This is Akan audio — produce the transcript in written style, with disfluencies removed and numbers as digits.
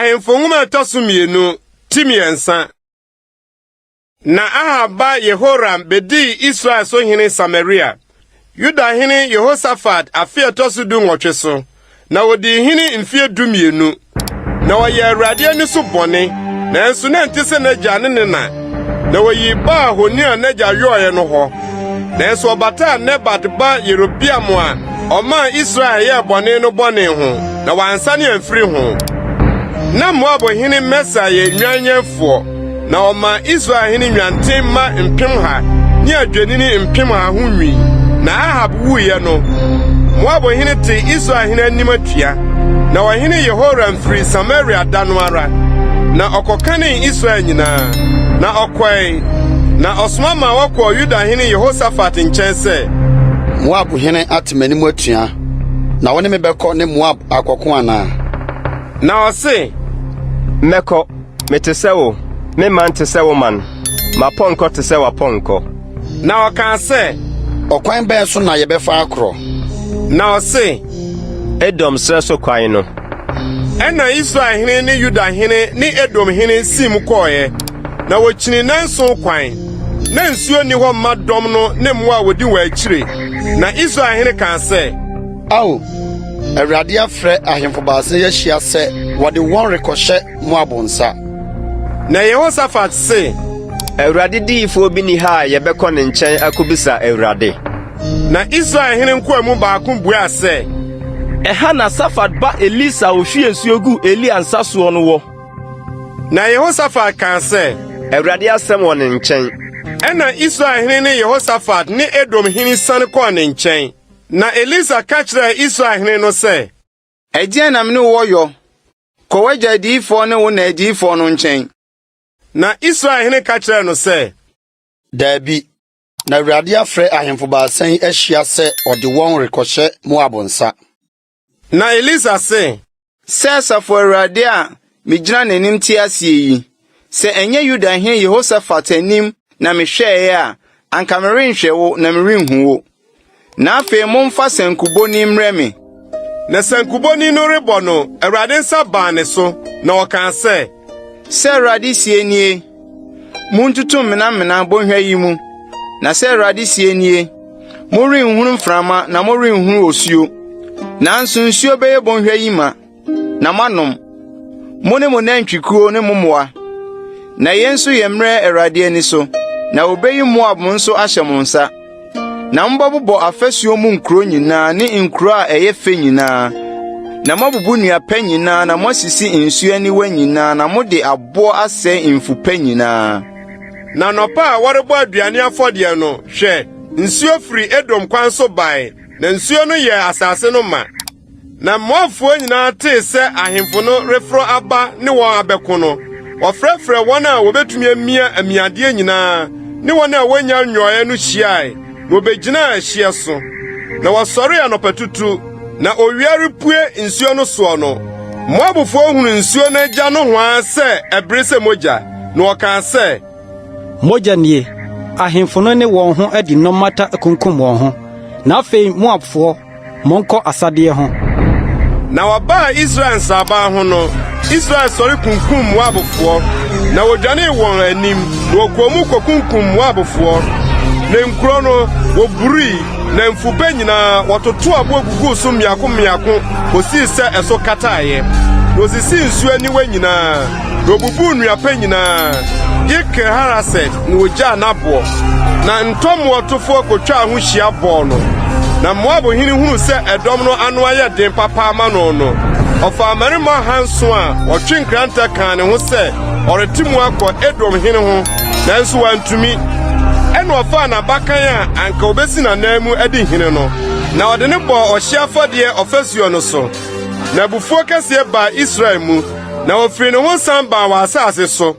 Ahemfo Nwoma a ɛtɔ so mmienu, ti mmiɛnsa. Na Ahab ba Yehoram bedii Israel so hene Samaria, Yuda hene Yehosafat afe a ɛtɔ so dunwɔtwe so, na odii hene mfeɛ dumienu. Na ɔyɛɛ Awurade ani so bɔne, nanso na ɛnte sɛ n'agya ne ne na. Na oyii Baal honi a n'agya yɔeɛ no hɔ. Nanso ɔbataa Nebat ba Yerobeam a ɔmaa Israel yɛɛ bɔne no bɔne ho, na wansane amfiri ho. Na Moab hene Mesa yɛ nnwanyɛnfoɔ. Na ɔmaa Israel hene nnwanten mma mpemha ne adwennini mpemha ho nwi. Na Ahab wuiɛ no, Moab hene tee Israel hene anim atua. Na ɔhene Yehoram firii Samaria da no ara, na ɔkɔkanee Israel nyinaa. Na ɔkɔe, na ɔsoma maa wɔkɔɔ Yuda hene Yehosafat nkyɛn sɛ. Moab hene ate m'anim atua, na wo ne me bɛkɔ ne Moab akɔko anaa? Na ɔse. Mɛkɔ. Mete sɛ wo, me man te sɛ wo man, m'apɔnkɔ te sɛ w'apɔnkɔ. Na ɔkaa sɛ. Ɔkwan bɛn so na yɛbɛfa akorɔ? Na ɔse. Edom serɛ so kwan no. Ɛnna Israel hene ne Yuda hene ne Edom hene siim kɔeɛ, na wɔkyinii nnanson kwan. Na nsuo nni hɔ mma dɔm no ne mmoa a wɔdi wɔn akyire. Na Israel hene kaa sɛ. Ao, Awurade afrɛ ahemfo baasa yi ahyia sɛ wɔde wɔn rekɔhyɛ Moab nsa. Na Yehosafat se. Awurade diyifoɔ bi nni ha a yɛbɛkɔ ne nkyɛn akobisa Awurade? Na Israel hene nkoa mu baako buaa sɛ. Ɛha na Safat ba Elisa a ohwiee nsuo guu Elia nsa soɔ no wɔ. Na Yehosafat kaa sɛ. Awurade asɛm wɔ ne nkyɛn. Ɛnna Israel hene ne Yehosafat ne Edom hene siane kɔɔ ne nkyɛn. Na Elisa ka kyerɛɛ Israel hene no sɛ. Ɛdeɛn na me ne wo wɔ yɔ? Kɔ w'agya adiyifoɔ ne wo na adiyifoɔ no nkyɛn. Na Israel hene ka kyerɛɛ no sɛ. Dabi, na Awurade afrɛ ahemfo baasa yi ahyia sɛ ɔde wɔn rekɔhyɛ Moab nsa. Na Elisa se. Sɛ Asafo Awurade a migyina n'anim te aseɛ yi, sɛ ɛnyɛ Yuda hene Yehosafat anim na mehwɛeɛ a, anka merenhwɛ wo na merenhu wo. Na afei momfa sankubɔni mmrɛ me. Na sankubɔni no rebɔ no, Awurade nsa baa ne so, na ɔkaa sɛ. Sɛ Awurade seɛ nie, Montutu mmenamena bɔnhwa yi mu. Na sɛ Awurade seɛ nie, Morenhunu mframa na morenhunu osuo, nanso nsuo bɛyɛ bɔnhwa yi ma. na moanom, mo ne mo nantwikuo ne mo mmoa. Na yei nso yɛ mmerɛ Awurade ani so, na wɔbɛyi Moab nso ahyɛ mo nsa. Na mobɛbobɔ afasuo mu nkuro nyinaa ne nkuro a ɛyɛ fɛ nyinaa, na moabubu nnua pa nyinaa na moasisi nsuo aniwa nyinaa na mode aboɔ asɛe mfu pa nyinaa. Na anɔpa a wɔrebɔ aduane afɔdeɛ no, hwɛ, nsuo firi Edom kwan so bae, na nsuo no yɛɛ asase no ma. Na Moabfoɔ nyinaa tee sɛ ahemfo no reforo aba ne wɔn abɛko no, wɔfrɛfrɛɛ wɔn a wɔbɛtumi amia amiadeɛ nyinaa ne wɔn a wɔnnya nwɔeɛ no hyiae, na wɔbɛgyinaa ɛhyeɛ so. Na wɔsɔree anɔpatutu, na owia repue nsuo no soɔ no, Moabfoɔ hunuu nsuo no agya nohoa sɛ ɛbere sɛ mogya, na wɔkaa sɛ, Mogya nie! Ahemfo no ne wɔn ho adi nnɔmmata akunkum wɔn ho, na afei Moabfoɔ, Monkɔ asadeɛ ho. Na wɔbaa Israel nsraban ho no, Israel sɔre kunkum Moabfoɔ, na wɔdwanee wɔn anim, na wɔkɔɔ mu kɔkunkum Moabfoɔ. Na nkuro no, wɔburui, na mfupɛ nyinaa, wɔtotoo aboɔ guguu so mmiako mmiako kɔsii sɛ ɛso kataeɛ. Na wɔsisii nsuo aniwa nyinaa. Na obubuu nnua pa nyinaa, gye Kir-Haraset na ogyaa n'aboɔ. Na ntɔmmoɔtofoɔ kotwaa ho hyia bɔɔ no. Na Moab hene hunuu sɛ ɛdɔm no ano ayɛ den papa ama no no, ɔfaa mmarima ahanson a wɔtwe nkrantɛ kaa ne ho sɛ ɔrete mu akɔ Edom hene ho, nanso wantumi. Ɛnna ɔfaa n'abakan a anka obesi n'ananmu adi hene no, na ɔde no bɔɔ ɔhyeɛ afɔdeɛ ɔfasuo no so. Na abufuo kɛseɛ baa Israel mu. Na wɔfirii ne ho san baa wɔn asase so.